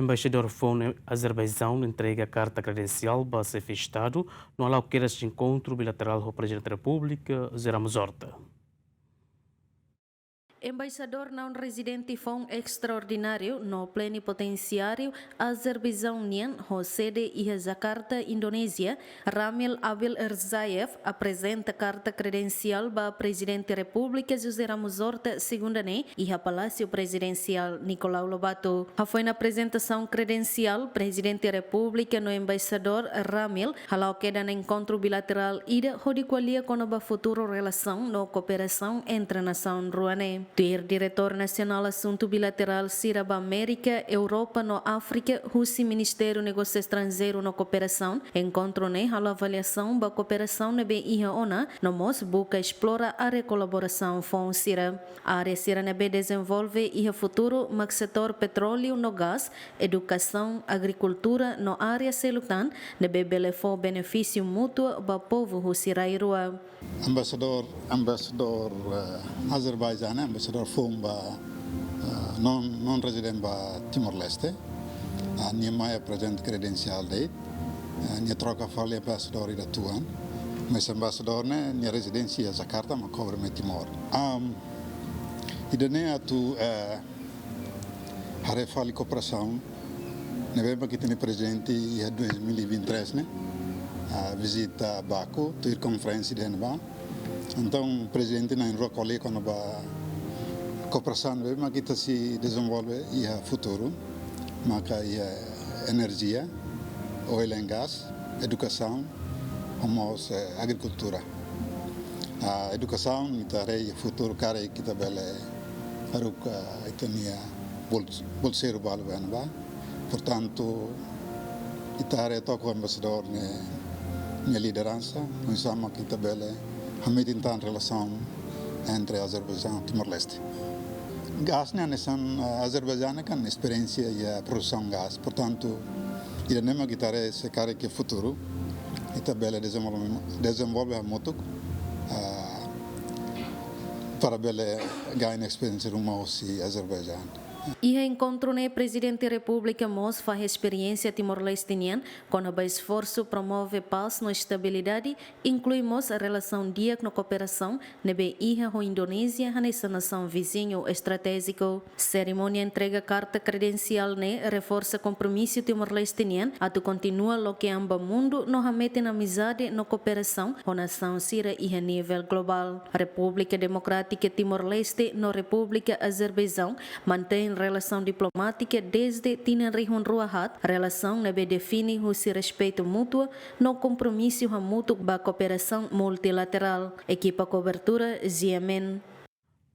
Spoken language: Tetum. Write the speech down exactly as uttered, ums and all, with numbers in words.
Embaixadór foun Azerbaijaun entrega karta kredensiál ba Xefe Estadu no hala'o kedas enkontru bilaterál ho Prezidente Repúblika, José Ramos Horta. Embaixadór naun-rezidente foun estraordináriu no plenipotensiáriu Azerbaijaun nian ho sede iha Jakarta, Indonézia, Ramil Abil Rzaev, aprezenta karta kredensiál ba Prezidente Repúblika José Ramos Horta, segunda ne'e, iha Palásiu Prezidensiál Nicolau Lobato. Hafoin aprezentasaun kredensiál, Prezidente Repúblika no Embaixadór Ramil hala'o kedan enkontru bilaterál ida hodi ko'alia kona-ba futuru relasaun no kooperasaun entre nasaun rua ne'e. Tuir Diretór Nasionál Asuntu Bilaterál sira ba Amérika, Europa no Áfrika husi Ministériu Negósiu Estranjeiru no Kooperasaun, enkontru ne'e halo avaliasaun ba kooperasaun ne'ebé iha ona, no mós buka esplora área kolaborasaun foun sira. Área sira ne'ebé dezenvolve iha futuru mak setór petróleu no gás, edukasaun, agrikultura no área seluk tan ne'ebé bele fó benefísiu mútuu ba povu husi rai rua. Embaixadór, embaixadór, eh, Azerbaijaun, embaixadór foun ba, eh, naun, naun-rezidente ba Timor-Leste. Ah, nia mai aprezenta kredensiál de'it. Ah, nia troka fali embaixadór ida tuan. Mas embaixadór ne'e, nia rezidénsia Jakarta, mas kobre mai Timor. Am, ida-ne'e atu, eh, haree fali kooperasaun ne'ebé mak ita-nia prezidente iha dois mil e vinte e três ne'e, ah, vizita Baku, tuir konferénsia ida ne'ebá. Entaun, prezidente na'in-rua ko'alia kona-ba kooperasaun ne'ebé mak ita sei dezenvolve iha futuru, maka iha enerjia, oil and gas, edukasaun, no mós, eh, agrikultura. Ah, edukasaun, ita haree iha futuru karik ita bele haruka ita-nia bol-, bolseiru balu ba ne'ebá. Portantu, ita haree to'ok embaixadór nia, nia lideransa, oinsá mak ita bele hametin tan relasaun entre Azerbaijaun no Timor-Leste. Gás ne'e hanesan, eh, Azerbaijaun ne'e kan esperiénsia iha produsaun gás. Portantu, ida-ne'e mak ita haree se karik iha futuru ita bele dezenvolve, dezenvolve hamutuk, ah, para bele gain esperiénsia ruma hosi Azerbaijaun. Iha enkontru ne'e Prezidente Repúblika mós fahe esperiénsia Timor-Leste nian kona-ba esforsu promove pás no estabilidade, inklui mós relasaun di'ak no kooperasaun ne'ebé iha ho Indonézia hanesan nasaun viziñu estratéjiku. Serimónia entrega karta kredensiál ne'e reforsa kompromisu Timor-Leste nian atu kontinua loke an ba mundu no hametin amizade no kooperasaun ho nasaun sira iha nivel globál. Repúblika Demokrátika Timor-Leste no Repúblika Azerbaijaun mantein relasaun diplomátika dezde tinan rihun rua haat, relasaun ne'ebé define husi respeitu mútuu no kompromisu hamutuk ba kooperasaun multilaterál. Ekipa kobertura, G M N.